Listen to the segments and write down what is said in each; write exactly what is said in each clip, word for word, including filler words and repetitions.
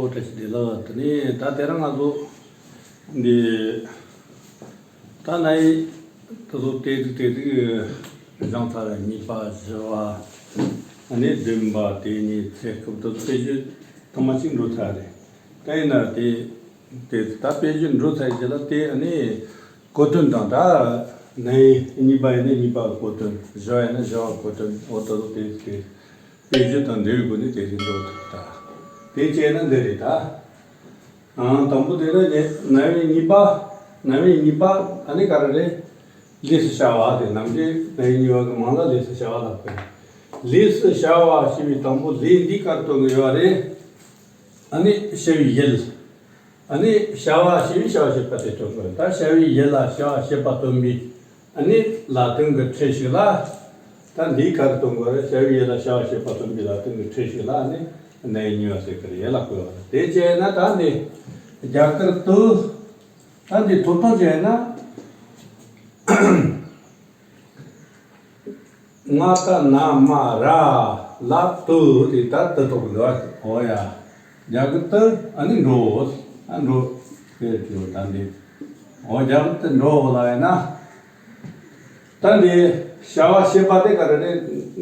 བཀྲ་ཤིས་བདེ་ལེགས། དེ་ནས་ད་དེ་རིང་ང་ཚོ་འདི་ད་ནའི་དེ་ཚོ་ཏོག་ཙམ་ཏོག་ཙམ་སྦྱངས་ཚར་བའི་གཉིས་པ་བཞི་བ་ཨ་ནི་བདུན་པ་དེ་གཉིས་ཚེ་སྐབས་དེ་ཚོ་དཔེ་བརྗོད་ཐོག་མ་གཅིག་འགྲོ་ཚར་རེད། ད་ཡིན་ན་དེ་དེ་ད་དཔེ་བརྗོད་འགྲོ་ཚར་རྗེས་ལ་དེ་ཨ་ནི་གོ་དོན་དང་ད་ནའི་གཉིས་པ་ཡིན་ན་གཉིས་པ་གི་གོ་དོན། བཞི་བ་ཡིན་ན་བཞི་བ་གི་གོ་དོན། འོ་དེ་ཚོ་དེ་དེ། དཔེ་བརྗོད་དང་འབྲེལ་བའི་སྒོ་ནས་དེ་བཞིན་འགྲོ་ཐུབ་ད། དེ་བྱས་ན་འདི་རེད་ད། ཨང་། དང་པོ་དེ་ནི་ནའི་གཉིས་པ། ནའི་གཉིས་པ་ཨ་ནི་ག་རེ་རེད། ལས་སུ་བྱ་བ་དེ་ནམ་རྒྱུན་ནའི་གཉིས་པ་གི་མིང་ལ་ལས་སུ་བྱ་བ་ལབ་དགོས། ལས་སུ་བྱ་བ་ཞེས་པའི་དང་པོ་ལས་འདི་ག་རེ་སྟོན་གི་ཡོད་རེད། ཨ་ནི་བྱ་བའི་ཡུལ། ཨ་ནི་བྱ་བ་ཞེས་པའི་བྱ་བ་བྱེད་པ་དེ་སྟོན་དགོས། ད་བྱ་བའི་ཡུལ་ལ་བྱ་བ་བྱེད་པ་སྟོན་པའི་ཨ་ནི་ལ་དོན་གྱི་ཕྲད་ཞིག་ལ། ད་འདིའི་ག་རེ་སྟོན་དགོས་རེད། བྱ་བའི་ཡུལ་ལ་བྱ་བ་བྱེད་པ་སྟོན་པའི་ལ་དོན་གྱི་ཕྲད་ཞིག་ལ་ཨ་ནི་ནའི་གཉིས་པ་ཟེར་གི་རེད་ལབ་དགོས་པ་རེད། དེ་བྱས་ན་ད་འདི་རྒྱ་གར་དུ། ད་འདི་ཐོབ་ཐང་བྱས་ན། ང་ད་ན་མ་ར་ལ་དུ་དེ་ད་དུ་ཐོག་གི་འདུག་ཨ། འོ་ཡ། རྒྱ་གར་དུ་ཨ་ནི་འགྲོ། ཨ་འགྲོ། དེ་དུ་ད་འདི། འོ་རྒྱ་གར་དུ་འགྲོ་ལ་ཡིན་ན། ད་འདི་བྱ་བ་བྱེད་པ་དེ་ག་རེ་རེད།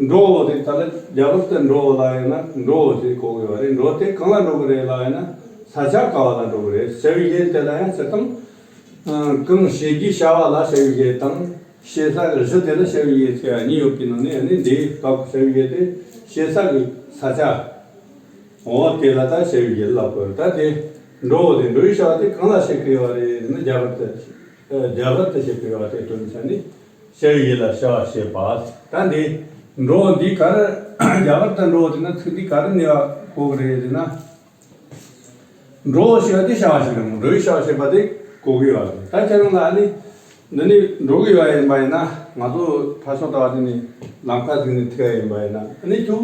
འགྲོ་དེ་ད་ལ་རྒྱ་གར་དུ་འགྲོ་ལ་ཡིན་ན་འགྲོ་དེ་གོ་གི་ཡོད་རེད། འགྲོ་དེ་གང་ལ་འགྲོ་གི་རེད་ལ་ཡིན་ན་ས་ཆ་ག་བ་ལ་འགྲོ་གི་རེད། བྱ་བའི་ཡུལ་དེ་ལ་ཡང་སྤྱིར་བཏང་། གང་བྱེད་ཀྱི་བྱ་བ་ལ་བྱ་བའི་ཡུལ་དང་། བྱེད་ས་གཞི་དེ་ལ་བྱ་བའི་ཡུལ་ཟེར་བ་གཉིས་ཡོད་པའི་ནང་ནས་ཨ་ནི་འདིའི་སྐབས་བྱ་བའི་ཡུལ་དེ་བྱེད་ས་གི་ས་ཆ། འོ་དེ་ལ་ད་བྱ་བའི་ཡུལ་ལབ་དགོས། ད་དེ་འགྲོ་བོ་དེ་འགྲོ་བའི་བྱ་བ་དེ་གང་ལ་བྱེད་ཀྱི་ཡོད་རེད་ཟེར་ན་རྒྱ་གར་དུ། རྒྱ་གར་དུ་བྱེད་ཀྱི་ཡོད་པ་དེ་དོན་ཆ་ནི་བྱ་བའི་ཡུལ་ལ་བྱ་བ་བྱེད་པ། ད་འདི་འགྲོ་འདི་ག་རེ་རྒྱ་གར་དུ་འགྲོ་བོ་དེ་ན་ཚིག་འདི་ག་རེ་ནུས་པ་གོ་གི་རེད་ཟེར་ན། འགྲོ་ཞེས་པ་དེ་བྱ་བ་ཞིག་རེད་མོ། འགྲོ་བའི་བྱ་བ་བྱེད་པ་དེ་གོ་གི་ཡོད་རེད། ད་ཁྱེད་རང་ལ་ཨ་ནི་འདི་ནི་འགྲོ་གི་ཡོད་ཡིན་པ་ཡིན་ན། ང་ཚོ་ཕར་ཕྱོགས་ལྟ་བ་དེ་ནི་ལམ་ཁ་ཟིག་ནས་ཐུག་ཡ་ཡིན་པ་ཡིན་ན། ཨ་ནི་ཁྱོད་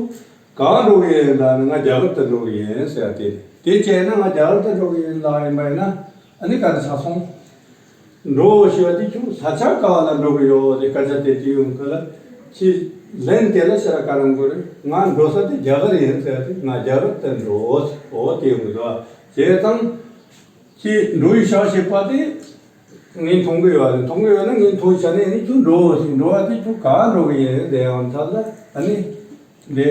གང་འགྲོ་གི་ཡིན་ལ་ནི་ང་རྒྱ་གར་དུ་འགྲོ་གི་ཡིན་ཟེར་ཡ་དེ་རེད། དེ་བྱས་ན་ང་རྒྱ་གར་དུ་འགྲོ་གི་ཡིན་ལ་ཡིན་པ་ཡིན་ན་ཨ་ནི་ག་རེ་ཆགས་སོང་། འགྲོ་ཞེས་པ་དེ་ཁྱོད་ས་ཆ་ག་བ་ལ་འགྲོ་གི་ཡོད་དེ་སྐད་ཆ་དེ་དྲིས་ཡོང་གི་ལ། ཁྱེད་ལན་དེ་ལ་ཤེས་ར་ག་རང་དགོས་རེད། ང་འགྲོ་ས་དེ་རྒྱ་གར་ཡིན་ཟེར་ཏེ་ང་རྒྱ་གར་དུ་འགྲོ། འོ་དེ་ཡོང་གི་འདུག་ཨ། བྱས་ཙང་ཁྱེད་འགྲོ་བའི་བྱ་བྱེད་པ་དེ་ངས་མཐོང་གི་ཡོད་རེད། མཐོང་གི་ཡོད་ན་ངས་མཐོང་བྱ་ནས་ནི་ཁྱོད་འགྲོ་ཟེར། འགྲོ་བ་དེ་ཁྱོད་ག་བ་འགྲོ་གི་ཡིན་ཟེར་ཡང་ཐ་ལ་ཨ་ནི། འདི།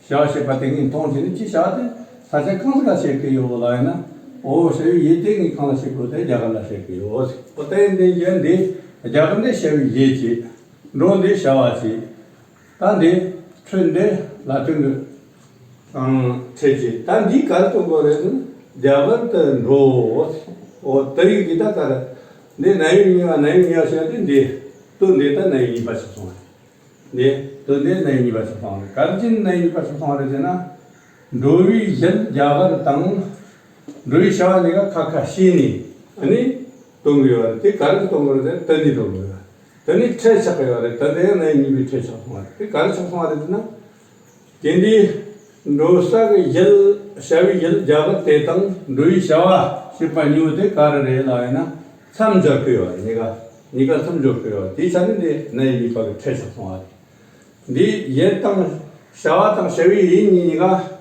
བྱ་བ་བྱེད་པ་དེ་ངས་མཐོང་བྱས་ནས་ཅི་བྱ་བ་དེ་ས་ཆ་གང་ཟིག་ལ་བྱེད་ཀྱི་ཡོད་ལ་ཡིན་ན། འོ་བྱ་བའི་ཡུལ་དེ་ངས་གང་ལ་བྱེད་དགོས་དེ་རྒྱ་གར་ལ་བྱེད་ཀྱི་ཡོད། འོ་དེ་འདི་ཡིན་འདི། རྒྱ་གར་འདི་བྱ་བའི་ཡུལ་གྱི། འགྲོ་འདི་བྱ་བ་གྱི། ད་འདི། འཕྲོད་འདི་ལ་དོན་གྱི། ཨང་། འཕྲད་ཀྱི། ད་འདི་ག་རེ་སྟོན་དགོས་རེད་ཟེར་ན། རྒྱ་གར་དུ་འགྲོ། འོ་དེ་ཡིན་གྱི་ད་ག་རེ། འདི་ན་ཡོད་གཉིས་པ་ན་ཡོད་གཉིས་པ་བྱ་བ་དེ་འདི། དོན་འདི་ད་ན་ཡོད་གཉིས་པ་ཆགས་སོང་བ་རེད། འདི་དོན་དེ་ན་ཡོད་གཉིས་པ་ཆགས་སོང་བ་རེད། ག་རེ་བྱས་ནས་ན་ཡོད་གཉིས་པ་ཆགས་སོང་བ་རེད་ཟེར་ན། འགྲོ་བའི་ཡུལ་རྒྱ་གར་དང་། འགྲོ་བའི་བྱ་བ་གཉིས་ཀ་ཁ་ཁ་ཕྱེ་ནས་ཨ་ནི་སྟོན་གྱི་ཡོད་རེད། དེ་ག་རེ་སྟོན་གྱི་རེད་ཟེར་ན་དོན་འདི་སྟོན་གྱི་ཡོད་རེད། དོན་འདི་ཕྲད་ཆགས་ཀྱི་ཡོད་རེད། དོན་དེ་ཡང་ན་ཡོད་གཉིས་པའི་ཕྲད་ཆགས་སོང་བ་རེད། དེ་ག་རེ་ཆགས་སོང་བ་རེད་ཟེར་ན། དེ་འདི་འགྲོ་ས་གི་ཡུལ། བྱ་བའི་ཡུལ་རྒྱ་གར་དེ་དང་འགྲོ་བའི་བྱ་བ་བྱེད་པ་གཉིས་པོ་དེ་ག་རེ་རེད་ལབ་ཡིན་ན་མཚམས་སྦྱར་གྱི་ཡོད་རེད། གཉིས་ཀ་གཉིས་ཀ་མཚམས་སྦྱོར་གྱི་ཡོད་རེད། དེའི་ཆ་ནས་འདི་ན་ཡོད་གཉིས་པ་གི་ཕྲད་ཆགས་སོང་བ་རེད། འདི་ཡུལ་དང་བྱ་བ་དང་བྱ་བའི་ཡུལ་གཉིས་གཉིས་ཀ་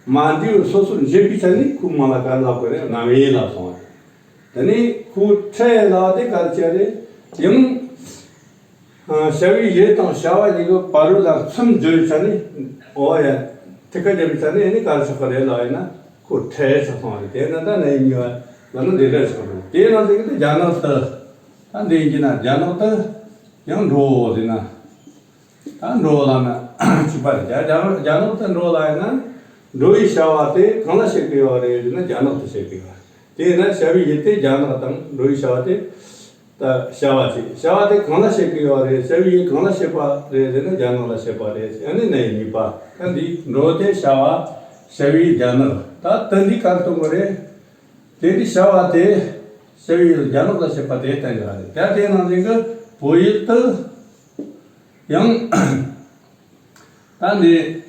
མ་འདྲེས་པར་སོ་སོར་འབྱེད་པའི་ཆ་ནས་ཁོའི་མིང་ལ་ག་རེ་ལབ་དགོས་རེད། རྣམ་དབྱེ་ལབ་སོང་བ་རེད། དེ་ནས་ཁོའི་ཕྲད་ལབ་དེ་ག་རེ་བྱས་རེད། ཡང་། བྱ་བའི་ཡུལ་དང་བྱ་བ་གཉིས་ཀྱི་བར་ལ་མཚམས་སྦྱོར་བྱས་ནས། འོ་ཡ། ཐད་ཀར་སྦྱར་བའི་ཆ་ནས་ནི་ག་རེ་ཆགས་ཀྱི་རེད་ལབ་ཡིན་ན་ཁོ་ཕྲད་ཆགས་སོང་བ་རེད། དེས་ན་ད་ན་ཡོད་གཉིས་པ་ལབ་ན་འདི་འདྲ་ཆགས་འགྲོ། དེའི་ནང་བཞིན་གྱི་ད་རྒྱ་ནག་ཏུ། ད་འདི་ཡིན་གྱི་ན་རྒྱ་ནག་ཏུ་ཡང་འགྲོ་ཟེར་ན། ད་འགྲོ་ལབ་ན་གཅིག་པ་རེད། རྒྱ་རྒྱ་ནག་རྒྱ་ནག་ཏུ་འགྲོ་ལབ་ཡིན་ན། འགྲོ་བའི་བྱ་བ་དེ་གང་ལ་བྱེད་ཀྱི་ཡོད་རེད་ཟེར་ན་རྒྱ་ནག་ཏུ་བྱེད་ཀྱི་ཡོད་རེད། དེས་ན་བྱ་བའི་ཡུལ་དེ་རྒྱ་ནག་དང་འགྲོ་བའི་བྱ་བ་དེ། ད་བྱ་བ་བྱེད། བྱ་བ་དེ་གང་ལ་བྱེད་ཀྱི་ཡོད་རེད། བྱ་བའི་ཡུལ་གང་ལ་བྱེད་པ་རེད་ཟེར་ན་རྒྱ་ནག་ལ་བྱེད་པ་རེད། ཨ་ནི་ན་ཡོད་གཉིས་པ། ད་འདི་འགྲོ་དེ་བྱ་བ། བྱ་བའི་རྒྱ་ནག་ད་དོན་འདི་ག་རེ་སྟོན་དགོས་རེད། དེ་འདི་བྱ་བ་དེ། བྱ་བའི་ཡུལ་རྒྱ་ནག་ལ་བྱེད་པ་དེ་བསྟན་ཡོད་རེད། ད་དེ་ནང་བཞིན་གྱི་བོད་ཡུལ་དུ། ཡང་། ད་འདི།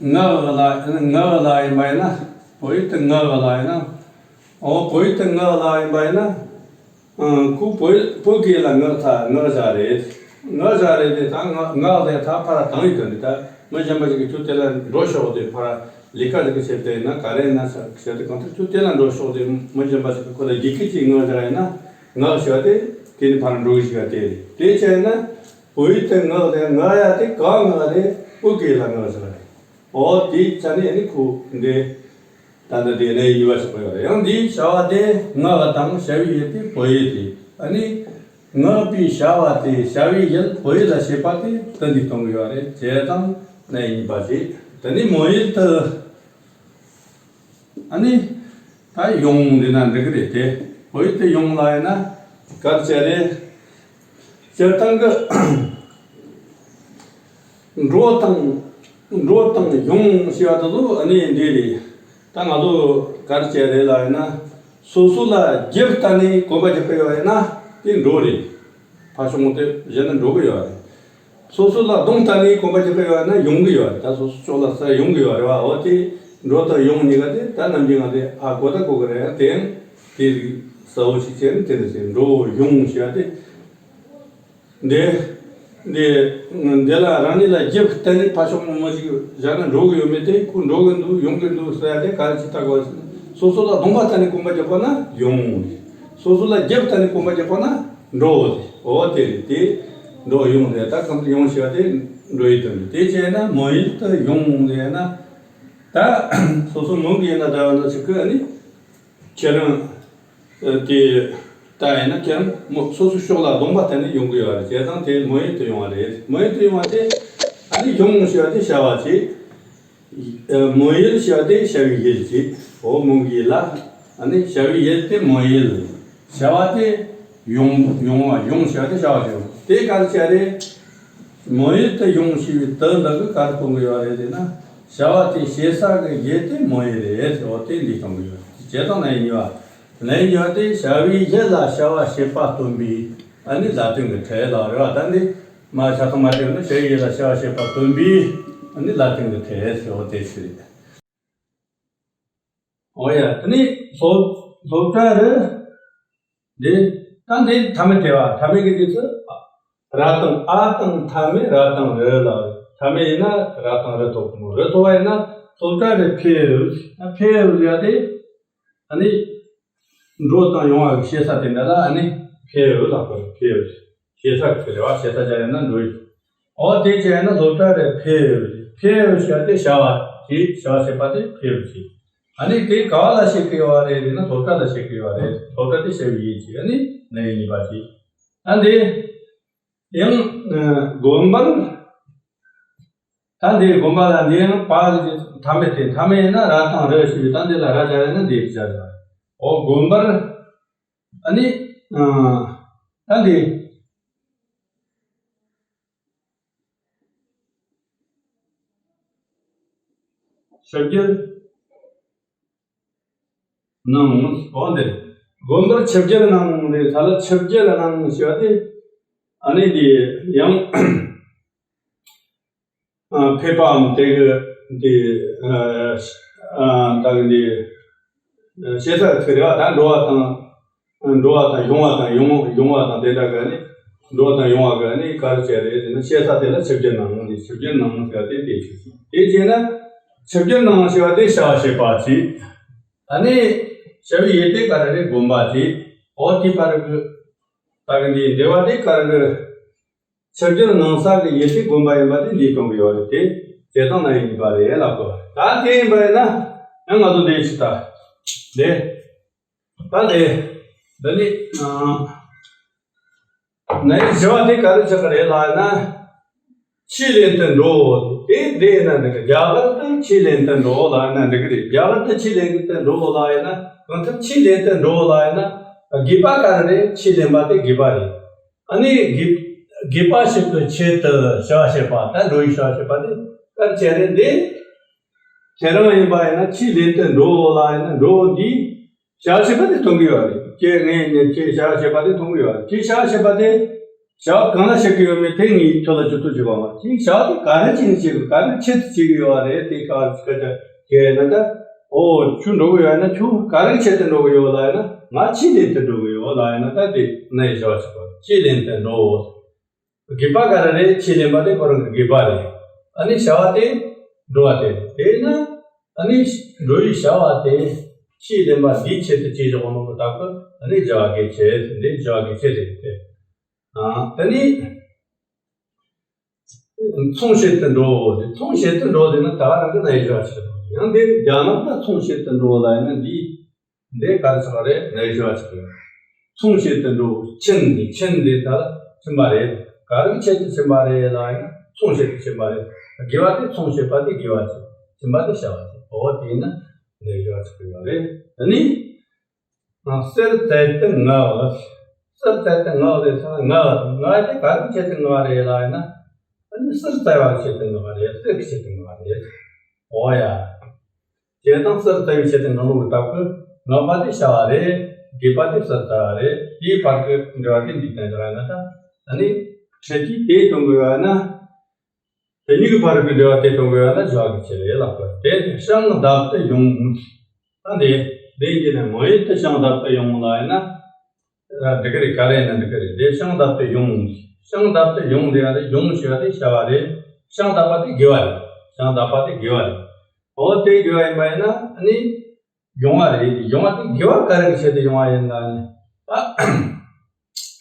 ངག་ལ་ངག་ལ་ཡིན་པ་ཡིན་ན། བོད་ཡིག་ཏུ་ངག་ལ་ཡིན་ན། འོ་བོད་ཡིག་ཏུ་ངག་ལ་ཡིན་པ་ཡིན་ན། ཨང་། ཁོ་བོད་བོད་སྐད་ལ་ངག་ད་ངག་བྱ་རེད། ངག་བྱ་རེད་དེ་ད་ངག་ངག་དེ་ད་ཕར་བཏང་ཡོད་དོན་དེ། ད་མི་གཞན་པ་ཞིག་གིས་ཁྱོད་དེ་ལ་འགྲོ་ཤོག་དེ་ཕར། ལས་ཀ་ཟིག་གི་ཆེད་དུ་ཡིན་ན། ག་རེ་ཡིན་ན་ཟེར་གི་ཆེད་དུ། གང་ལྟར་ཁྱོད་དེ་ལ་འགྲོ་ཤོག་དེ་མི་གཞན་པ་ཞིག་གི་ཁོ་ལ་རྒྱུད་སྐད་ཀྱིས་ངག་ཟེར་བ་ཡིན་ན། ངག་ཞེས་པ་དེ་དེ་ནི་ཕར་འགྲོ་གི་ཞིག་ག་དེ་རེད། དེ་བྱས་ན་བོད་ཡིག་ཏུ་ངག་དེ། ངག་ཡ་དེ་ག་ངག་རེད། བོད་སྐད་ལ་ངག་ཟེར་བ་རེད། འོ་དེའི་ཆ་ནས་ཨ་ནི་ཁོ་འདི་ད་ལྟ་དེ་ནས་ཡིན་པ་ཆགས་པ་ཡོད་རེད། ཡང་འདིའི་བྱ་བ་དེ་ངག་དང་བྱ་བའི་ཡུལ་དེ་བོད་ཡིག་དེ། ཨ་ནི་ངག་པའི་བྱ་བ་དེ་བྱ་བའི་ཡུལ་བོད་ཡིག་ལ་བྱེད་པ་དེ་དེ་འདི་གཏོང་གི་ཡོད་རེད། བྱས་ཙང་ནས་ཡིན་པ་ཞིག་དེ་ནི་མོ་ཡིག་ཏུ། ཨ་ནི་ད་ཡོང་འདི་ན་འགྲིག་གི་རེད་དེ། བོད་ཡིག་ཏུ་ཡོང་ལ་ཡིན་ན་ག་རེ་བྱས་རེད། སྤྱིར་བཏང་གི་འགྲོ་དང་། འགྲོ་དང་ཡོང་ཞེས་པ་དེ་ཚོ་ཨ་ནི་འདི་རེད། ད་ང་ཚོ་ག་རེ་བྱས་རེད་ལ་ཡིན་ན། སོ་སོ་ལ་རྒྱུ་བལྟས་ནས་གོམ་པ་རྒྱག་གི་ཡོད་ཡིན་ན་དེ་འགྲོ་རེད། ཕར་ཕྱོགས་དེ་གཞན་ན་འགྲོ་གི་ཡོད་རེད། སོ་སོ་ལ་གདོང་བལྟས་ནས་གོམ་པ་རྒྱག་གི་ཡོད་ན་ཡོང་གི་ཡོད་རེད། ད་སོ་སོ་ཕྱོགས་ལ་ས་ཡོང་གི་ཡོད་རེད་བ། འོ་དེ་འགྲོ་དང་ཡོང་གཉིས་ཀ་དེ་ད་ནམ་རྒྱུན་ང་དེ་ཧ་གོ་ད་གོ་གི་རེད། དེ་ཡང་དེ་རིགས་གསལ་བོ་ཞིག་བྱས་ནས་དེ་འདྲ་བྱས། འགྲོ་ཡོང་ཞེས་པ་དེ་འདི་འདི་འདི་ལ་རང་ཉིད་ལ་རྒྱུ་བལྟས་ནས་ཕར་ཕྱོགས་མང་པོ་ཞིག་བཞག་ན་འགྲོ་གི་ཡོད་མེད་དེ། ཁོ་འགྲོ་གི་འདུག་ཡོང་གི་འདུག་ཟེར་ཡ་དེ་ག་རེ་ཞིག་ལྟ་དགོས། སོ་སོ་ལ་གདོང་པ་བལྟས་ནས་གོམ་པ་རྒྱག་པ་ན་ཡོང་རེད། སོ་སོ་ལ་རྒྱུ་བལྟས་ནས་གོམ་པ་རྒྱག་པ་ན་འགྲོ་རེད། འོ་དེ་རེད། དེ་འགྲོ་ཡོང་རེད། ད་གང་དུ་ཡོང་ཞེས་པ་དེ་འགྲོ་ཡི་དོན་རེད། དེ་བྱས་ན་མོ་ཡིག་ཏུ་ཡོང་ཟེར་ན། ད་སོ་སོ་མོ་གི་ཡིན་ན་ད་ཡོང་ན་ཅིག་གི་ཨ་ནི་ཁྱེད་རང་དེ་ད་ཡིན་ན་ཁྱེད་རང་མོ་སོ་སོ་ཕྱོགས་ལ་གདོང་པ་བལྟས་ནས་ཡོང་གི་ཡོད་རེད། བྱས་ཙང་དེ་མོ་ཡིག་ཏུ་ཡོང་བ་རེད། མོ་ཡིག་ཏུ་ཡོང་བ་དེ་ཨ་ནི་ཡོང་ཞེས་པ་དེ་བྱ་བ་བྱེད། མོ་ཡིག་ཞེས་པ་དེ་བྱ་བའི་ཡུལ་གྱི། འོ་མོ་གི་ལ། ཨ་ནི་བྱ་བའི་ཡུལ་དེ་མོ་ཡིག་བྱ་བ་དེ་ཡོང་། ཡོང་བ། ཡོང་ཞེས་པ་དེ་བྱ་བ་དེ་ཡོང་། དེ་ག་རེ་བྱས་རེད། མོ་ཡིག་ཏུ་ཡོང་ཞེས་པའི་དུ་འདི་གི་ག་རེ་གཏོང་གི་ཡོད་རེད་ཟེར་ན། བྱ་བ་དེ་བྱེད་ས་གི་ཡུལ་དེ་མོ་ཡིག་རེད་ཟེར། འོ་དེ་འདི་གཏོང་གི་ཡོད་རེད། བྱས་ཙང་ན་ཡིན་པ། ལན་ཡོད་དེ། བྱ་བའི་ཡུལ་ལ་བྱ་བ་བྱེད་པ་སྟོན་པའི་ཨ་ནི་ལ་དོན་གྱི་ཕྲད་ལ་རེད་བ། ད་འདི་མ་ཆ་ཚང་མ་དེ་ནི་བྱ་བའི་ཡུལ་ལ་བྱ་བ་བྱེད་པ་སྟོན་པའི་ཨ་ནི་ལ་དོན་གྱི་ཕྲད་ཟེར་བ་དེ་ཞིག་རེད། འོ་ཡ། དེ་ནི་སློབ་སློབ་གྲྭ་རེད། འདི་ད་འདི་མཐའ་མེད་དེ་བ། མཐའ་མེད་ཀྱི་དུས་སུ་ར་དང་། ཨ་དང་མཐའ་མེད་ར་དང་རི་ལ། མཐའ་མེད་ཡིན་ན་ར་དང་རི་ཐོབ་མོ། རི་ཐོབ་པ་ཡིན་ན་སློབ་གྲྭ་རེ་ཕེབས། ཕེབས་ཡ་དེ་ཨ་ནི། འགྲོ་དང་ཡོང་བ་གི་བྱེད་ས་དེ་འདྲ་ལ་ཨ་ནི་ཕེབས་ལབ་དགོས། ཕེབས། བྱེད་ས་གི་ཕེབས་རེད་བ། བྱེད་ས་སྦྱར་ཡོད་ན་འགྲོ་ཡི། འོ་དེ་བྱས་ན་སློབ་གྲྭ་རེ་ཕེབས། ཕེབས་ཞེས་དེ་བྱ་བ་བྱེད། བྱ་བ་བྱེད་པ་དེ་ཕེབས་བྱེད། ཨ་ནི་དེ་ག་བ་ལ་བྱེད་ཀྱི་ཡོད་རེད་ཟེར་ན་སློབ་གྲྭ་ལ་བྱེད་ཀྱི་ཡོད་རེད། སློབ་གྲྭ་དེ་བྱ་བའི་ཡུལ་བྱེད། ཨ་ནི་ན་ཡིག་གཉིས་པ་བྱེད། ཨ་འདི། ཡང་། ཨ། དགོན་པར། ད་འདི་དགོན་པ་ལ་འདི་ཡང་པ་གི་མཐའ་མེད་དེ། མཐའ་མེད་ཡིན་ན་ར་དང་རི་ཞེས་པའི། ད་འདི་ལ་ར་སྦྱར་ཡིན་ན་འདི་སྦྱར་ཡོད། འོ་དགོན་པར། ཨ་ནི། ཨ། ད་འདི། ཆིབས་བསྒྱུར་གནང་། འོ་འདི། དགོན་པར་ཆིབས་བསྒྱུར་གནང་། འདི་ས་ལ་ཆིབས་བསྒྱུར་གནང་ཞེས་པ་དེ། ཨ་ནི་འདི་ཡང་། ཨ། ཕེབས་པའམ་དེ་གི་འདི། ཨ། ཨ། ད་གི་འདི། ཨ། བྱེད་ས་ཚིག་རེད་བ། ད་འགྲོ་བ་དང་། འགྲོ་བ་དང་ཡོང་བ་དང་། ཡོང་ཡོང་བ་དང་དེ་འདྲ་གི་ནི། འགྲོ་བ་དང་ཡོང་བ་གི་ནི་ག་རེ་བྱས་རེད་ཟེར་ན། བྱེད་ས་དེ་ལ་ཆིབས་བསྒྱུར་གནང་། འདི་ཆིབས་བསྒྱུར་གནང་ཟེར་བ་དེ་དེ་ཆིག་ཅིག་དེ་བྱས་ན་ཆིབས་བསྒྱུར་གནང་ཞེས་པ་དེ་བྱ་བ་བྱེད་པ་བྱེད། ཨ་ནི་བྱ་བའི་ཡུལ་དེ་ག་རེ་རེད། དགོན་པ་བྱེད། འོ་དེ་བར་གི་ད་གི་འདི་འབྲེལ་བ་དེ་ག་རེ་རེད། ཆིབས་བསྒྱུར་གནང་ས་གི་ཡུལ་དེ་དགོན་པ་ཡིན་པ་དེ་འདིས་སྟོན་གྱི་ཡོད་རེད་དེ། བྱེད་སྟངས་ན་ཡིག་གཉིས་པ་རེད་ལབ་དགོས། ད་དེ་ཡིན་པ་ཡིན་ན་ཡང་ང་ཚོ་འདི་ཞིག་ད། འདི། ད་འདི། འདི་ནི། ཨ། ན་ཡིག་བཞི་བ་དེ་ག་རེ་ཆགས་ཀྱི་རེད་ལབ་ན། ཆོས་ལེན་དུ་འགྲོ། དེ་འདི་ཡིན་ན་འགྲིག་གི། རྒྱ་གར་དུ་ཆོས་ལེན་དུ་འགྲོ་ལབ་ན་འགྲིག་གི་རེད། རྒྱ་གར་དུ་ཆོས་ལེན་དུ་འགྲོ་ལབ་ཡིན་ན། གང་ལྟར་ཆོས་ལེན་དུ་འགྲོ་ལབ་ཡིན་ན། དགོས་པ་ག་རེ་རེད། ཆོས་ལེན་པ་དེ་དགོས་པ་རེད། ཨ་ནི་དགོས་དགོས་པ་ཞིག་གི་ཆེད་དུ་བྱ་བ་བྱེད་པ། ད་འགྲོ་བའི་བྱ་བ་བྱེད་པ་དེ་ག་རེ་བྱས་རེད། འདི་ཁྱེད་རང་ཡིན་པ་ཡིན་ན་ཆོས་ལེན་དུ་འགྲོ་ལབ་ཡིན་ན། འགྲོ་འདི་བྱ་བ་བྱེད་པ་དེ་སྟོན་གྱི་ཡོད་རེད། ཁྱེད་ངས་ངས་ཁྱེད་བྱ་བ་བྱེད་པ་དེ་སྟོན་གྱི་ཡོད་རེད། ཁྱེད་བྱ་བ་བྱེད་པ་དེ་བྱ་བ་གང་ལ་བྱེད་ཀྱི་ཡོད་མེད་དེ་ངས་ཁྱོད་ལ་ཇུས་གཏོགས་བྱེད་པ་མ། ཁྱེད་བྱ་བ་དེ་ག་རེ་བྱས་ནས་བྱེད་དགོས། ག་རེ་ཆེད་དུ་བྱེད་ཀྱི་ཡོད་རེད། དེ་ག་སྐད་ཆ་དྲིས་ན་ད། ཨོ་ཁྱོད་འགྲོ་གི་ཡོད་ན་ཁྱོད་ག་རེ་ཆེད་དུ་འགྲོ་གི་ཡོད་ལབ་ཡིན་ན། ང་ཆོས་ལེན་དུ་འགྲོ་གི་ཡོད་ལབ་ཡིན་ན། ད་དེ་ན་ཡིག་བཞི་བ་ཆགས་པ། ཆོས་ལེན་དུ་འགྲོ། དགོས་པ་ག་རེ་རེད། ཆོས་ལེན་པ་དེ་ཁོ་རང་གི་དགོས་པ་རེད། ཨ་ནི་བྱ་བ་དེ་འགྲོ་བ་དེ་རེད། དེས་ན་ ཨ་ནི་འགྲོ་བའི་བྱ་བ་དེ་ཕྱིའི་ལེན་པ་འདིའི་ཆེད་དུ་བྱེད་བཞག་པ་མིན་པ་ལྟ་བུ། ཨ་ནི་བྱ་བ་གི་ཆེད། འདི་བྱ་བ་གི་ཆེད་རེད་དེ། ཨ་དེ་ནི་མཚུངས་བྱེད་དུ་འགྲོ། དེ་མཚུངས་བྱེད་དུ་འགྲོ་དེ་ནི་ད་ག་རང་གི་ན་ཡི་བྱ་བ་ཆེད་དུ། ཡང་དེ་རྒྱ་ནག་ཏུ་མཚུངས་བྱེད་དུ་འགྲོ་ལ་ཡིན་ན་འདི། འདི་ག་རེ་ཆགས་རེད། ན་ཡི་བྱ་བ་ཆགས་རེད། མཚུངས་བྱེད་དུ་འགྲོ། ཕྱིན། ཕྱིན་དེ་ད་ཕྱིན་པ་རེད། ག་རེ་ཆེད་དུ་ཕྱིན་པ་རེད་ལ་ཡིན་ན་མཚུངས་བྱེད་དུ་ཕྱིན་པ་རེད། དགེ་བ་དེ་མཚུངས་བྱེད་པ་དེ་དགེ་བ་ཆེད། ཕྱིན་པ་དེ་བྱ་བ་ཆེད། འོ་དེ་ཡིན་ན་ན་ཡི་བྱ་བ་ཆགས་ཡོད་རེད། དེ་ནི། གསེར་བཙལ་དུ་མངགས། གསེར་བཙལ་དུ་མངགས་ལས་ཚང་མངགས། མངགས་དེ་ག་རེ་ཆེད་དུ་མངགས་རེད་ལ་ཡིན་ན། ཨ་ནི་གསེར་བཙལ་བ་ཆེད་དུ་མངགས་རེད། གསེར་གྱི་ཆེད་དུ་མངགས་རེད། འོ་ཡ། བྱས་ཙང་གསེར་བཙལ་བའི་ཆེད་དུ་མངགས་ལུགས་ལྟ་བུ། མངགས་པ་དེ་བྱ་བ་རེད། དགེ་བ་དེ་གསེར་བཙལ་བ་རེད། དེའི་བར་གྱི་འབྲེལ་བ་དེ་འདི་བསྟན་འདྲ་ན་ད། ཨ་ནི་ཁྲིད་ཀྱིས་དེ་སྟོན་དགོས་པ་ན། དེ་གཉིས་ཀྱི་བར་གྱི་འབྲེལ་བ་དེ་སྟོན་དགོས་པ་ན་བྱ་བ་གི་ཆེད་རེད་ལབ་དགོས། དེ་ནི་ཤིང་བརྡབ་ཏུ་ཡོང་། ད་འདི་འདི་གྱི་ནི་ངོ་ཡིན་དུ་ཤིང་བརྡབ་ཏུ་ཡོང་ལ་ཡིན་ན། འདི་ག་རེ་ག་རེ་ན་འདི་ག་རེ་དེ་ཤིང་བརྡབ་ཏུ་ཡོང་། ཤིང་བརྡབ་ཏུ་ཡོང་དེ་ཡང་དེ་ཡོང་ཞེས་པ་དེ་བྱ་བ་རེད། ཤིང་བརྡབ་པ་དེ་དགེ་བ་རེད། ཤིང་བརྡབ་པ་དེ་དགེ་བ་རེད། འོ་དེ་དགེ་བ་ཡིན་པ་ཡིན་ན་ཨ་ནི། ཡོང་བ་རེད། ཡོང་བ་དེ་དགེ་བ་ག་རེ་གི་ཆེད་དུ་ཡོང་བ་ཡིན་ལ་ནི། ད་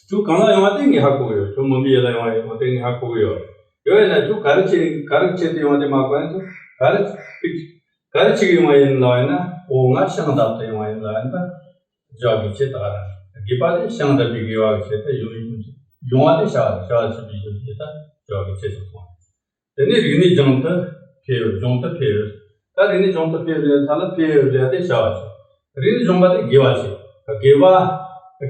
ཁྱོད་གང་ལ་ཡོང་བ་དེ་ངས་ཧ་གོ་གི་ཡོད། ཁྱོད་མུ་མེད་ཡུལ་ལ་ཡོང་བ་ཡིན་ནོ་དེ་ངས་ཧ་གོ་གི་ཡོད། ཡོད་ཡིན་ན་ཁྱོད་ག་རེ་ཆེད་ག་རེ་ཆེད་དུ་ཡོང་བ་དེ་མ་གོ་ན་ཁྱོད་ག་རེ་ག་རེ་ཆེད་ཀྱི་ཡོང་བ་ཡིན་ལ་ཡིན་ན། འོ་ང་ཤིང་བརྡབ་ཏུ་ཡོང་བ་ཡིན་ལ་ཡིན་ན། བྱ་བ་གི་ཆེད་ད་ག་རེ། དགེ་བ་དེ་ཤིང་བརྡབ་པའི་དགེ་བ་གི་ཆེད་དུ་ཡོང་ཡོང་བ་དེ་བྱ་བ་བྱ་བ་ཆེད་དུ་ཡོང་ཆེད་དུ་བྱ་བ་གི་ཆེད་དུ་སོང་། དེ་ནས་རིག་གནས་ལྗོངས་དུ་འཕེལ། ལྗོངས་དུ་འཕེལ། ད་རིག་གནས་ལྗོངས་དུ་འཕེལ་བའི་ཐད་ལ་འཕེལ་བའི་དེ་བྱ་བ་ཆེ། རིག་གནས་ལྗོངས་པ་དེ་དགེ་བ་ཆེ། དགེ་བ།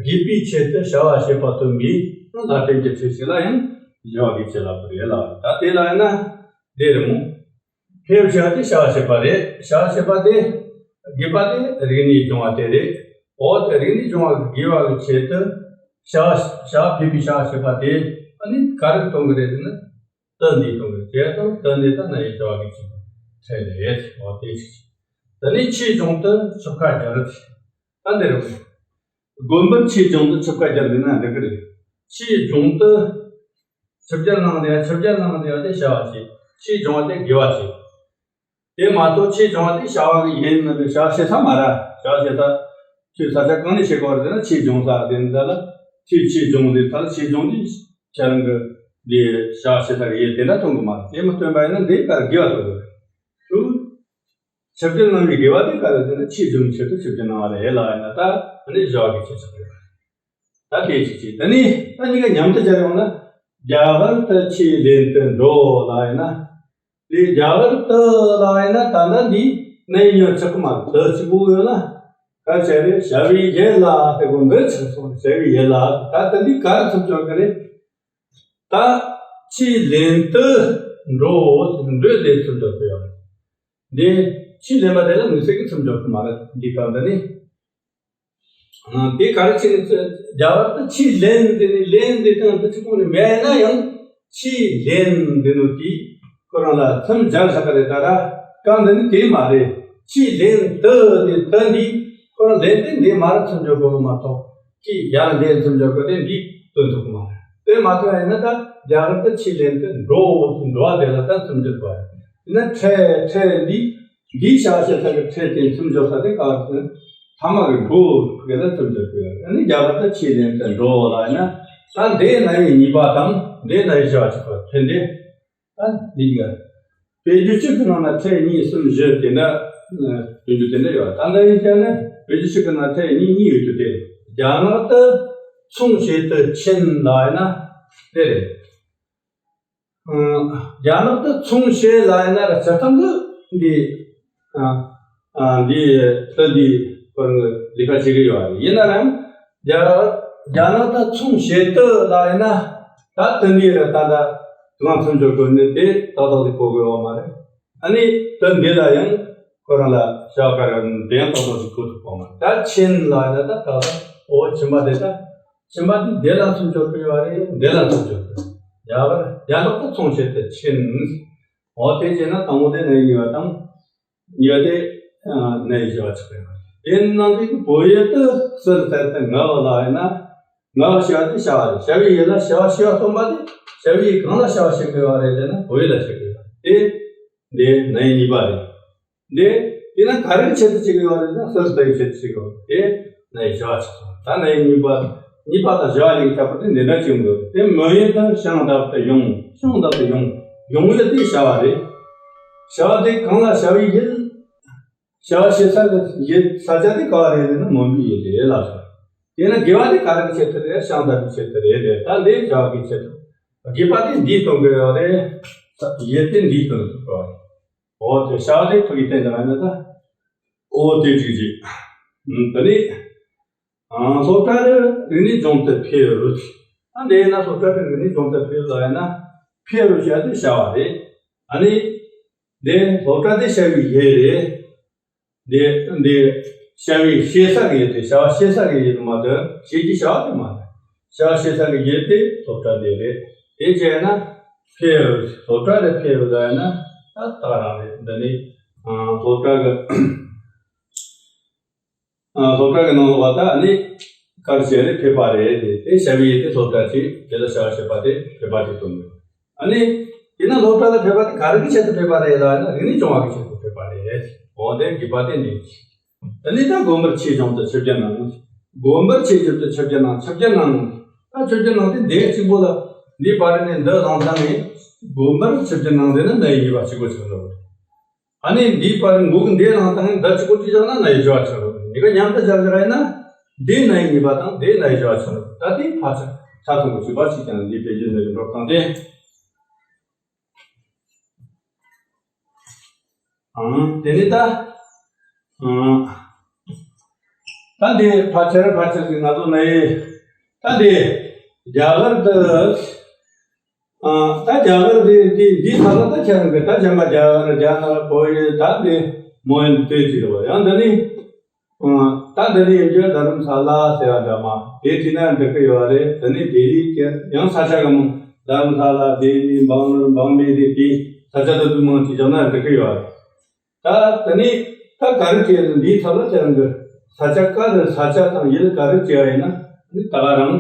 དགེ་བའི་ཆེད་དུ་བྱ་བ་བྱེད་པ་སྟོན་པའི་ལྷ་ལྡན་གྱི་ཁྲིད་ཅིག་ལ་ཡང་བྱ་བ་དགེ་ཆེ་ལབ་པ་རེད་ལ། ད་དེ་ལ་ཡིན་ན་དེ་རེད་མོ། འཕེལ་བྱ་བ་དེ་བྱ་བ་བྱེད་པ་རེད། བྱ་བ་བྱེད་པ་དེ་དགེ་བ་དེ་རིག་གནས་སྦྱོང་བ་དེ་རེད། འོ་དེ་རིག་གནས་སྦྱོང་བ་དགེ་བ་གི་ཆེད་དུ་བྱ་བ་བྱ་བ་འཕེལ་བའི་བྱ་བ་བྱེད་པ་དེ་ཨ་ནི་ག་རེ་སྟོན་གི་རེད་ཟེར་ན། དོན་འདི་དང་བཅས་དང་དོན་འདི་དང་ན་ཡི་བྱ་བ་གི་ཆེད་དུ་ཕྲད་ལས། འོ་དེ་ཅིག་ཅིག་དེ་ནས་ཆོས་འབྱུང་དུ་ཆིབས་ཁ་སྦྱར། ད་འདི་རེད། དགོན་པར་ཆོས་འབྱུང་དུ་ཆིབས་ཁ་སྦྱར་འདི་ན་འགྲིག་གི་རེད། ཆོས་འབྱུང་དུ་ཆིབས་སྦྱར་གནང་དེ་ཡང་ཆིབས་སྦྱར་གནང་དེ་ཡང་དེ་བྱ་བ་ཆེ། ཆོས་འབྱུང་བ་དེ་དགེ་བ་ཆེ། དེ་མ་གཏོགས་ཆོས་འབྱུང་བ་དེ་བྱ་བ་གི་ཡིན་ན་བྱ་བ་བྱེད་ས་མ་ར། བྱ་བ་བྱེད་ས་ཆོས་ས་ཆ་གང་ནས་བྱེད་དགོས་རེད་ཟེར་ན་ཆོས་འབྱུང་ས་དེ་ནི་ད་ལ་ཆོས་ཆོས་འབྱུང་དེ་ད་ལ་ཆོས་འབྱུང་དེ་ཁྱེད་རང་གི་འདི་བྱ་བ་བྱེད་ས་གི་ཡིན་དེ་འདྲ་མཐོང་གི་མ་རེད། དེ་མ་སྟོན་པ་ཡིན་ན་འདི་ག་རེ་དགེ་བ་ཐོབ་གི་རེད། ཁྱོད་ཆིབས་སྒྱུར་གནང་བའི་དགེ་བ་དེ་ག་རེ་ཟེར་ན་ཆོས་འབྱུང་ཆེད་དུ་ཆིབས་སྒྱུར་གནང་བ་རེད་ལ་ཡིན་ན་ད་ཨ་ནི་བྱ་བ་གི་ཆེད་དུ་དགོས་པ་རེད། ད་དེ་ཅིག་ཅིག་དེ་ནས་ད་གཉིས་ཀ་མཉམ་དུ་སྦྱར་ཡོང་ན། རྒྱ་གར་དུ་ཆོས་ལེན་དུ་འགྲོ་ལ་ཡིན་ན། དེ་རྒྱ་གར་དུ་ལ་ཡིན་ན་ད་ལྟ་འདི་ནས་ཉོ་ཆག་མ་དུ་གཅིག་པུ་ཡོད་ན། ག་ཆ་རེ་བྱ་བའི་ཡུལ་ལ་དེ་གོ་འདི་ཆག་སོང་། བྱ་བའི་ཡུལ་ལ་ད་ལྟ་འདི་ག་རེ་ཐུབ་ཆོག་གི་རེད། ད་ཆོས་ལེན་དུ་འགྲོ་འགྲོ་ལས་ཐུབ་ཆོག་གི་ཡོད། འདི་ཆོས་ལེན་པ་དེ་ལ་དམིགས་བསལ་གྱི་ཐུབ་ཆོག་གི་མ་རེད། འདི་གང་འདི་ནི། ཨ། དེ་ག་རེ་བྱས་ནས་རྒྱ་གར་དུ་ཆོས་ལེན་འདི་ནི་ལེན་འདི་དང་འདི་ཚོ་ཁོང་ནས་མེད་ན་ཡང་ཆོས་ལེན་འདི་ནོ་དེ་ཁོ་རང་ལ་མཚམས་སྦྱར་ས་ག་རེ་ད་ར་གང་འདི་ནི་དེ་མ་རེད། ཆོས་ལེན་དུ་འདི་དུ་འདི་ཁོ་རང་ལེན་འདི་འདི་མ་རེད། མཚམས་སྦྱོར་དགོས་མ་གཏོགས་ཆོས་ཡར་ལེན་མཚམས་སྦྱོར་དགོས་དེ་འདི་སྟོན་ཐུབ་ཀྱི་མ་རེད། དེ་མ་ཐུབ་ཡིན་ན་ད་རྒྱ་གར་དུ་ཆོས་ལེན་དུ་འགྲོ་འགྲོ་བ་དེ་ལ་ད་མཚམས་སྦྱོར་དགོས་རེད། དེ་ན་ཁྲལ་ཁྲལ་འདི། འདིའི་བྱ་བྱེད་ས་གི་ཁྲལ་དེ་མཚམས་སྦྱོར་ས་དེ་ག་རེ་ཟེར་ན། ཐ་མ་གི་འགྲོ་དེ་ལ་མཚམས་སྦྱོར་དགོས། ཨ་ནི་རྒྱ་གར་དུ་ཆོས་ལེན་དུ་འགྲོ་ལ་ཡིན་ན། ད་འདི་ན་ཡི་གཉིས་པ་དང་འདི་ན་ཡི་བྱ་བྱེད་པ་ཕན་འདི། ད་འདི་ག་དཔེ་རྒྱུད་གཅིག་གི་ནང་ན་ཁྲལ་གཉིས་གསུམ་བཞི་དེ་འདྲ། དཔེ་རྒྱུད་དེ་འདྲ་ཡོད། ད་ལྟ་ཡིན་ཀྱང་ནི་དཔེ་རྒྱུད་གཅིག་གི་ནང་ཁྲལ་གཉིས་གཉིས་ཡོད་རྒྱུ་དེ། རྒྱ་ནག་ཏུ་མཚུངས་བྱེད་དུ་ཕྱིན་ལ་ཡིན་ན་དེ་རེད། རྒྱ་ནག་ཏུ་མཚུངས་བྱེད་ལ་ཡིན་ན་ར་སྤྱིར་བཏང་གི་འདི། ཨ། ཨ། འདི་ལྟ་འདི་ཁོ་རང་གི་ལས་ཀ་བྱེད་ཀྱི་ཡོད་རེད། ཡིན་ན་རང་རྒྱ་རྒྱ་ནག་ཏུ་མཚུངས་བྱེད་དུ་ལ་ཡིན་ན་ད་དེ་འདི་ར་ད་ལྟ་དུང་མཚམས་སྦྱོར་དགོས་ནི་དེ་ཏག་ཏག་ཏུ་གོ་དགོས་པ་མ་རེད། ཨ་ནི་དེ་འདི་ལ་ཡང་ཁོ་རང་ལ་བྱ་བ་ག་རེ་དེ་ཡང་ཏག་ཏག་ཏུ་གོ་ཐུབ་པ་མ་རེད། ད་ཕྱིན་ལ་ཡིན་ན་ད་ཏག་ཏག་འོ་ཕྱིན་པ་དེ་ད། ཕྱིན་པ་དེ་འདི་ལ་མཚམས་སྦྱོར་དགོས་པ་རེད། འདི་ལ་མཚམས་སྦྱོར་དགོས། རྒྱ་གར་རྒྱ་ནག་ཏུ་མཚུངས་བྱེད་དུ་ཕྱིན། འོ་དེ་བྱས་ན་དང་པོ་དེ་ན་ཡི་གཉིས་པ་དང་། གཉིས་པ་དེ་ན་ཡི་བཞི་པ་ཆགས་པ་ཡིན་པ་རེད། དེ་ནང་དུ་བོད་ཡུལ་དུ་གསེར་བཙལ་དུ་མངགས་ལ་ཡིན་ན། མངགས་བྱ་བ་དེ་བྱ་བ་རེད། བྱ་བའི་ཡུལ་ལ་བྱ་བ་བྱེད་པ་སྟོན་པ་དེ་བྱ་བའི་ཡུལ་གང་ལ་བྱ་བ་བྱེད་དགོས་པ་རེད་ཟེར་ན་བོད་ཡུལ་ལ་བྱེད་དགོས་པ་དེ། འདི་ན་ཡི་གཉིས་པ་རེད། འདི་དེས་ན་ག་རེ་གི་ཆེད་དུ་བྱེད་ཀྱི་ཡོད་རེད་ན། གསེར་ལྟ་བུའི་ཆེད་དུ་བྱེད་ཀྱི་ཡོད་རེད། དེ་ན་ཡི་བྱ་བ་ཆགས་སོང་། ད་ན་ཡི་གཉིས་པ། གཉིས་པ་དང་བྱ་བ་གཉིས་ཀྱི་ཁྱད་པར་དེ་འདི་འདྲ་ཅིག་འདུག་དེ་མོ་ཡིན་དང་ཤིང་རྟ་བུ་དང་ཡུངས། ཤིང་རྟ་བུ་དང་ཡུངས། ཡུངས་ཡུལ་དེ་བྱ་བ་རེད། བྱ་བ་དེ་གང་ལ་བྱ་བའི་ཡུལ། བྱ་བ་བྱེད་ས་གི་ཡུལ་ས་ཆ་དེ་ག་བ་རེད་ལབ་ན་མུན་པའི་ཡུལ་རེད་ལབ་སོང་། དེས་ན་དགེ་བ་དེ་ག་རེ་གི་ཆེད་དུ་རེད། ཤིང་རྟ་བུའི་ཆེད་དུ་རེད་རེད། ད་འདི་བྱ་བ་གི་ཆེད་དུ། དགེ་བ་དེ་འདིས་སྟོན་གི་ཡོད་རེད། ཡུལ་དེ་འདིས་སྟོན་གི་ཡོད་རེད། འོ་དེ་བྱ་བ་དེ་ཕུགས་ཀྱི་སྟེང་དུ་ཡིན་ན་ད། འོ་དེ་གཅིག་གཅིག་ད་ནི། ཨ། སློབ་གྲྭ་རུ་རིག་གནས་སྦྱོང་དུ་ཕེབས་རུ། ད་འདི་ཡིན་ན་སློབ་གྲྭ་རུ་རིག་གནས་སྦྱོང་དུ་ཕེབས་ལ་ཡིན་ན། ཕེབས་རུ་བྱ་དེ་བྱ་བ་རེད། ཨ་ནི། འདི་སློབ་གྲྭ་དེ་བྱ་བའི་ཡུལ་རེད། འདི་འདི་བྱ་བའི་བྱེད་ས་གི་ཡུལ་དེ། བྱ་བ་བྱེད་ས་གི་ཡུལ་དེ་མ་གཏོགས་བྱེད་ཀྱི་བྱ་བ་དེ་མ་རེད། བྱ་བ་བྱེད་ས་གི་ཡུལ་དེ་སློབ་གྲྭ་འདི་རེད། དེ་བྱས་ན་ཕེབས་རུ། སློབ་གྲྭ་རུ་ཕེབས་རུ་ལ་ཡིན་ན་ད་ད་ག་རང་རེད། འདི་ནི། ཨ། སློབ་གྲྭ་གི་ཨ། སློབ་གྲྭ་གི་ནང་ལོགས་ལ་ད་ནི་ག་རེ་བྱས་རེད། ཕེབས་པ་རེད། དེ་དེ་བྱ་བའི་ཡུལ་དེ་སློབ་གྲྭ་ཅིག་དེ་ལ་བྱ་བ་བྱེད་པ་དེ་ཕེབས་པ་ཅིག་སྟོན་དགོས། ཨ་ནི། དེས་ན་སློབ་གྲྭ་ལ་ཕེབས་པ་དེ་ག་རེ་གི་ཆེད་དུ་ཕེབས་པ་རེད་ལབ་ན། རིག་གནས་སྦྱོང་བ་གི་ཆེད་དུ་ཕེབས་པ་རེད། འོ་དེ་དགེ་བ་དེ་འདི། ད་ནི་ད་དགོན་པར་ཆོས་སྦྱོང་དུ་ཆོས་བརྒྱ་གནང་། དགོན་པར་ཆོས་སྦྱོང་དུ་ཆོས་བརྒྱ་གནང་། ཆོས་བརྒྱ་གནང་། ད་ཆོས་བརྒྱ་གནང་དེ་འདི་གཅིག་པོ་ལ། འདི་བར་ནས་འདི་བླངས་བཏང་ནས་དགོན་པར་ཆོས་བརྒྱ་གནང་དེ་ན་ན་ཡི་གཉིས་པ་གཅིག་པོ་ཆགས་འགྲོ་བ་རེད། ཨ་ནི་འདིའི་བར་མགོ་གི་འདི་ལངས་དང་འདི་གཅིག་པོ་གཅིག་བཞག་ན་ན་ཡི་བྱ་བ་ཆགས་རོགས། འདི་ག་མཉམ་དུ་བཞག་བཞག་ཡིན་ན། འདི་ན་ཡི་གཉིས་པ་དང་འདི་ན་ཡི་བྱ་བ་ཆགས་རོགས། ད་དེ་ཕར་ཆ་ཆ་ཚང་གི་བྱིས་པ་ཞིག་ཀྱང་འདི་དཔེ་རྒྱུན་ནས་འགྲོ་སྟངས་དེ། ཨང་། དེ་ནི་ད། ཨང་། ད་འདི་ཕར་ཆེར་ཕར་ཆེར་ཞིག་ང་ཚོ་ན་ཡི། ད་འདི་རྒྱ་གར་དུ། ཨ། ད་རྒྱ་གར་དེ་དེ་འདི་ཚང་མ་ད་ཁྱེད་རང་གི་ད་རྒྱ་མ་རྒྱ་གར་རྒྱ་ནག་བོད་ཡུལ་ད་འདི་མོ་ཡིན་དེ་ཅི་རེད་བ། ཡང་འདི་ནི། ཨ། ད་འདི་ནི་ཡིན་རྒྱུ་དྷ་རམ་ས་ལ་ཟེར་བ་འདྲ་མ་དེ་བྲིས་ན་འགྲིག་གི་ཡོད་རེད། འདི་ནི་ལྡི་ལི་ཀྱི་ཡང་ས་ཆ་གི་མོ། དྷ་རམ་ས་ལ་ལྡི་ལི་འབངས་ནོར་འབངས་མི་རིགས་དེ་ས་ཆ་དེ་དུ་མང་ཅི་བྱུང་ན་འགྲིག་གི་ཡོད་རེད། ད་འདི་ནི་ད་ག་རེ་བྲིས་ཡོད་འདིའི་ཐོག་ལ་ཁྱེད་རང་གི་ས་ཆ་ག་རེ་ས་ཆ་དང་ཡུལ་ག་རེ་བྲིས་ཡོད་ཡིན་ན་འདི་ད་ག་རང་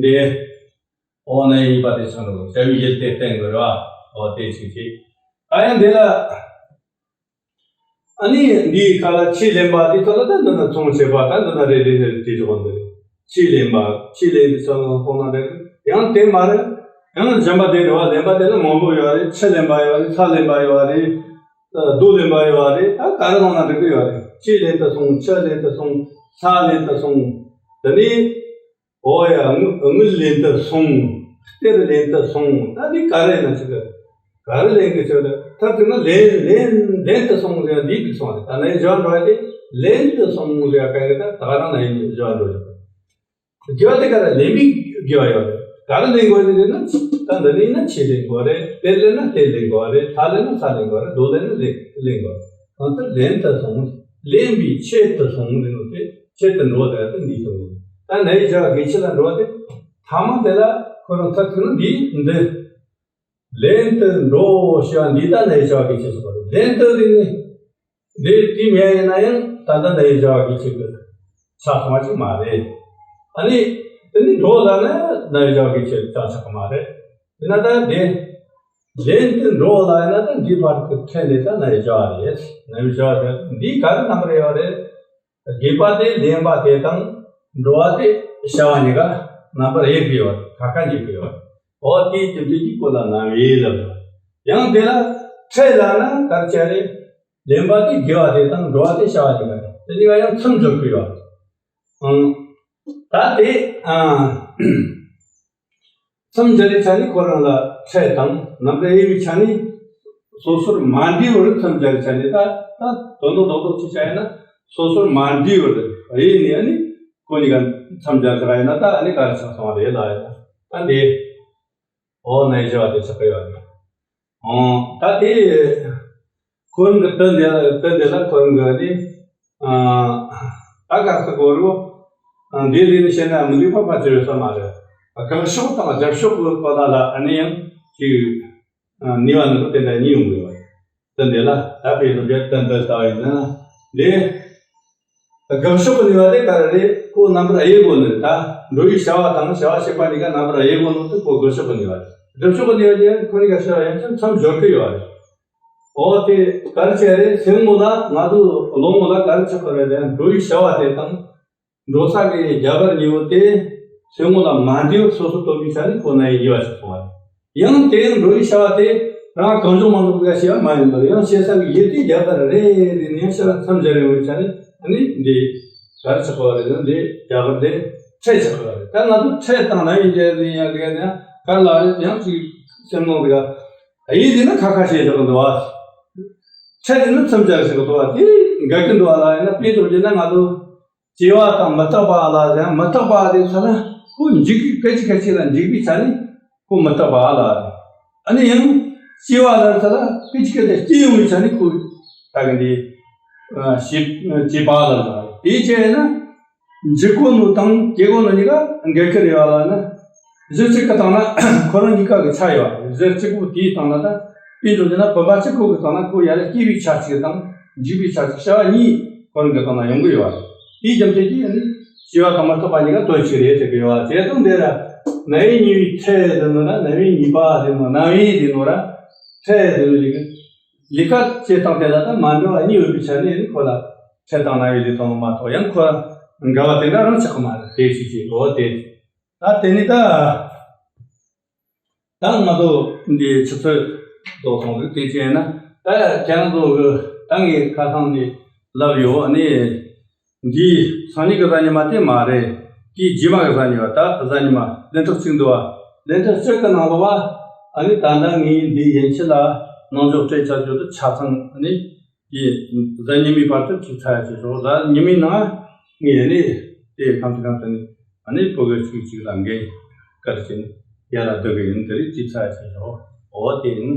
འདི། འོ་ན་ཡིན་པ་དེ་ཚང་རུ་བྱ་བའི་ཡུལ་དེ་བསྟན་དགོས་རེད་བ། འོ་དེ་ཅིག་ཅིག་ད་ཡང་འདི་ལ། ཨ་ནི་འདིའི་ཁ་ལ་ཆུ་ལེན་པ་འདི་ཚོ་ལ་ད་འདི་ན་ཚོང་བྱེད་པ་ད་འདི་ན་རེ་རེ་རེ་རེ་དེ་ཆོག་འདི་རེད། ཆུ་ལེན་པ་ཆུ་ལེན་འདི་ཚོ་ལ་ཚོང་ན་རེ་རེ་ཡང་དེ་མ་རེད། ཡང་གཞན་པ་དེ་རེད་བ། ལེན་པ་དེ་ལ་མང་པོ་ཡོད་རེད། ཆུ་ལེན་པ་ཡོད་རེད། ཚྭ་ལེན་པ་ཡོད་རེད། རྡོ་ལེན་པ་ཡོད་རེད། ད་ག་རེ་ཚོང་ན་འགྲིག་གི་ཡོད་རེད། ཆུ་ལེན་དུ་སོང་། ཆུ་ལེན་དུ་སོང་། ཚྭ་ལེན་དུ་སོང་། དེ་ནས། ཨོ་ཡ། དངུལ་དངུལ་ལེན་དུ་སོང་། གཏེར་ལེན་དུ་སོང་། ད་འདི་ག་རེ་ཡིན་ན་ཆི་གི། ག་རེ་ལེན་གི་ཆི་གི། ད་དེ་ན་ལེན་ལེན་ལེན་དུ་སོང་ཟེར་འདི་འདི་སོང་རེད། ད་ནི་བཞག་འགྲོ་ཡ་དེ་ལེན་དུ་སོང་ཟེར་ག་གི་ད་ད་ག་རང་ན་ཡིན་བཞག་འགྲོ་ཡ། དགེ་བ་དེ་ག་རེ་ལེན་པའི་དགེ་བ་ཡོད་རེད། ག་རེ་ལེན་དགོས་རེད་ན། ད་འདི་ནི་ན་ཆུ་ལེན་དགོས་རེད། གཏེར་ལེན་ན་གཏེར་ལེན་དགོས་རེད། ཚྭ་ལེན་ན་ཚྭ་ལེན་དགོས་རེད། རྡོ་ལེན་ན་ལེན་ལེན་དགོས་རེད། གང་ལྟར་ལེན་དུ་སོང་། ལེན་པའི་ཆེད་དུ་སོང་ལེན་ནོ་དེ་ཆེད་དུ་འགྲོ་དེ་ད་འདི་སོང་། ད་ནའི་བྱ་བ་གི་ཆེད་ལ་འགྲོ་དེ་ཐ་མ་དེ་ལ་ཁོ་རང་ཐག་ཐུག་ན་འདི་འདི་ལེན་དུ་འགྲོ་ཞེས་པ་འདི་ད་ནའི་བྱ་བ་གི་ཆེད་སོང་བ་རེད། ལེན་དུ་དེ་ནི་འདི་དེ་མེད་ཡིན་ན་ཡང་ད་ལྟ་ནའི་བྱ་བ་གི་ཆེད་དུ་ཆགས་སོང་བ་ཅིག་མ་རེད། ཨ་ནི་དེ་ནི་འགྲོ་ལ་ན་ནའི་བྱ་བ་གི་ཆེད་དུ་ཆགས་ཆགས་གི་མ་རེད། དེ་ན་ད་འདི། ལན་དུ་འགྲོ་ལ་ཡིན་ན་ད་འདི་བར་དུ་ཕྲད་ནས་ད་ན་ཡི་བྱ་བ་རེད། ན་ཡི་བྱ་བ་རེད། འདི་ག་རེ་རྣམ་པར་དབྱེ་བ་རེད། དགེ་བ་དེ་ལེན་པ་དེ་དང་འགྲོ་བ་དེ་བྱ་བ་གཉིས་ཀ་རྣམ་པར་དབྱེ་དགོས་པ་ཁ་ཁ་འཇུག་དགོས་པ། འོ་དེའི་རྒྱུ་མཚན་གྱིས་ཁོ་ལ་རྣམ་དབྱེ་ལབ། ཡང་དེ་ལ་ཕྲད་ལ་ན་ག་རེ་བྱ་རེད། ལེན་པ་དེ་དགེ་བ་དེ་དང་འགྲོ་བ་དེ་བྱ་བ་གཉིས་ཀ་རེད། དེ་གཉིས་ཀ་ཡང་མཚམས་སྦྱོར་དགོས་པ། ཨང་། ད་དེ་ཨང་། མཚམས་སྦྱར་བའི་ཆ་ནས་ཁོ་རང་ལ་ཕྲད་དང་རྣམ་པར་དབྱེ་བའི་ཆ་ནས་སོ་སོར་མ་འདྲེས་པར་མཚམས་སྦྱར་བའི་ཆ་ནས་ད་ད་དོན་དུ་རྡོག་རྡོག་ཅིག་བྱ་ཡིན་ན་སོ་སོར་མ་འདྲེས་པར་དབྱེ་ནས་ཨ་ནི་ཁོ་གཉིས་ཀ་མཚམས་སྦྱར་བཞག་ཡིན་ན་ད་ཨ་ནི་ག་རེ་ཆགས་སོང་བ་རེད་ལ་ཡིན་ད་འདི་འོ་ན་ཡི་བྱ་བ་དེ་ཆགས་ཀྱི་ཡོད་རེད། ཨོ། ད་དེ་ཁོ་རང་གི་དོན་དེ་དོན་དེ་ལ་ཁོ་རང་གི་ནི་ཨ་ད་ག་ས་གོ་རུ་འདི་ལས་ནི་བཤད་ན་མི་འདུག་པ་ཕལ་ཆེར་ཡོད་ས་མ་རེད། དགག་ཕྱོགས་དང་རྒྱབ་ཕྱོགས་ཀྱི་སྐོར་ལ་ལ་ཨ་ནི་ཡང་ཅིག་ནུས་པ་ནི་དེ་འདྲ་གཉིས་ཡོང་གི་ཡོད་རེད། དོན་དེ་ལ་ད་དཔེ་རུ་བྱས་དོན་དེ་ལྟ་བ་ཡིན་ན་འདི། དགག་ཕྱོགས་ཀྱི་ནུས་པ་དེ་ག་རེ་རེད། ཁོ་རྣམ་པར་དབྱེ་དགོས་ནི་ད་འགྲོ་བའི་བྱ་བ་དང་བྱ་བ་བྱེད་པ་གཉིས་ཀ་རྣམ་པར་དབྱེ་དགོས་ནོ་དེ་ཁོ་དགག་ཕྱོགས་ཀྱི་ནུས་པ་རེད། སྒྲུབ་ཕྱོགས་ཀྱི་ནུས་པ་དེ་ཁོ་གཉིས་ཀ་བྱ་བ་ཡང་ཅུང་མཚམས་སྦྱོར་གྱི་ཡོད་རེད། འོ་དེ་ག་རེ་བྱས་རེད། སེམས་ངོ་ལ་ང་ཚོ་བློ་ངོ་ལ་ག་རེ་ཆགས་པ་རེད་ལབ་ན། འགྲོ་བའི་བྱ་བ་དེ་དང་འགྲོ་ས་གི་རྒྱ་གར་གཉིས་པོ་དེ་སེམས་ངོ་ལ་མ་འདྲེས་པར་སོ་སོ་རྟོགས་པའི་ཆ་ནས་ཁོ་ན་ཡི་ཉེས་པ་ཆགས་སོང་བ་རེད། ཡང་དེ་ཡང་འགྲོ་བའི་བྱ་བ་དེ་རང་གང་བྱུང་མང་བྱུང་གི་བྱས་པ་མ་ཡིན་པར། ཡང་བྱེད་ས་གི་ཡུལ་དེ་རྒྱ་གར་རེད་རེད་ནས་ཡང་ཕྱིར་མཚམས་སྦྱར་ཡོང་བའི་ཆ་ནས། ཨ་ནི་འདི་ག་རེ་ཆགས་པ་རེད་ན། འདི་རྒྱ་གར་འདི་ཁྲེལ་ཆགས་པ་རེད། ད་ང་ཚོ་ཁྲེལ་དང་རྣམ་དབྱེ་འབྱེད་ཡ་ཡིན་ཡང་དེ་ག་ནས་ག་ལ་ཡང་ཅིག་སེམས་ནང་དེ་ག་ཨ་ཡིན་དེ་ན་ཁ་ཁ་བྱས་བཞག་གི་འདུག་བ། ཁྲེལ་དེ་ན་མཚམས་སྦྱར་བཞག་གི་འདུག་བ། དེ་འགལ་གྱི་འདུག་བ་ལ། ཡིན་ན་དཔེ་འཇོག་རྒྱུ་ན་ང་ཚོ་སྐྱེ་བ་དང་མི་རྟག་པ་ལ་ཡང་། མི་རྟག་པ་དེ་ཚོ་ལ་ཁོ་འཇིག་གི་སྐད་ཅིག་སྐད་ཅིག་ལ་འཇིག་པའི་ཆ་ནས་ཁོ་མི་རྟག་པ་ལ། ཨ་ནི་ཡང་སྐྱེ་བ་ལ་ཚ་ལ་སྐད་ཅིག་སྐད་ཅིག་སྐྱེ་ཡོང་བའི་ཆ་ནས་ཁོ་ད་གི་འདི་ཨ་སྐྱེ་སྐྱེ་བ་ལ་ཟེར། དེའི་ཆ་ཡིན་ན་འཇིག་གོ་ནོ་དང་སྐྱེ་གོ་ནོ་གཉིས་ཀ་འགལ་གྱི་རེད་བ་ལ་ན། གཞི་གཅིག་གི་སྟེང་ན་ཁོ་རང་གཉིས་ཀ་གི་ཆ་ཡོད་བ་རེད། གཞི་གཅིག་པོ་དེའི་སྟེང་ན། ད་དཔེ་འཇོག་རྒྱུ་ན་བུམ་པ་གཅིག་པོ་གི་སྟེང་ན་ཁོ་ཡར་སྐྱེ་བའི་ཆ་གཅིག་དང་འཇིག་པའི་ཆ་གཅིག་བྱ་བ་གཉིས་ཁོ་རང་གི་སྟེང་ན་ཡོང་གི་ཡོད་བ་རེད། དེའི་རྒྱུ་མཚན་གྱིས་ཨ་ནི་སྐྱེ་བ་དང་མི་རྟག་པ་གཉིས་ཀ་དོན་གཅིག་རེད་ཟེར་གི་ཡོད་བ། བྱས་ཙང་འདི་ར་རྣམ་དབྱེ་གཉིས་པའི་ཁྲེལ་ཟེར་ནོ་ར། རྣམ་དབྱེ་གཉིས་པ་ཟེར་ནོ། རྣམ་དབྱེ་ཟེར་ནོ་ར་ཁྲེལ་ཟེར་ནོ་ལས་ཀ་ལས་ཀ་བྱེད་སྟངས་དེ་ལ་ད་མ་འདྲ་བ་གཉིས་ཡོད་པའི་ཆ་ནས་ཨ་ནི་ཁོ་ལ་ཁྲེལ་དང་རྣམ་དབྱེ་ལས་སྟངས་མ་གཏོགས་ཡང་ཁོ་འགལ་བ་དེ་འདྲ་རང་ཆགས་ཀྱི་མ་རེད། དེ་ཅིག་བྱེད་དགོས་དེ། ད་དེ་ནི་ད་ད་ང་ཚོ་འདི་ཆུ་ཚོད་རྫོགས་སོང་ཟིག་དེ་བྱས་ན། ད་ཁྱེད་རང་ཚོ་གི་ད་ངས་ཁ་སང་ནས་ལབ་ཡོད། ཨ་ནི་འདི་སང་ཉིན་གི་གཟའ་ཉི་མ་དེ་མ་རེད། དེའི་རྗེས་མ་གི་གཟའ་ཉི་མ། ད་གཟའ་ཉི་མ་བདུན་ཕྲག་གཅིག་འདུག་བ། བདུན་ཕྲག་གཅིག་གི་ནང་ལོགས་བ། ཨ་ནི་ད་ལྟ་ངས་འདི་ཡན་ཆད་ལ་ནང་འཇོག་སྤྲད་ཆ་ཆོད་དུ་ཆ་ཚང་ཨ་ནི། དེ་གཟའ་ཉི་མའི་བར་དུ་བྲིས་ཚར་ཡ་བྱེད་ཆོག་གཟའ་ཉི་མའི་ནང་ངས་ནི་དེ་གང་དུ་གང་དུ་ནི་ཨ་ནི་བོད་སྐད་ཚིག་གཅིག་ལ་འགན་བཀལ་བྱས་ནས་ཡར་ལ་སྡོད་གི་ཡིན། དེ་རིགས་བྲིས་ཚར་ཡ་བྱེད་ཆོག་འོ་དེ་ཡིན།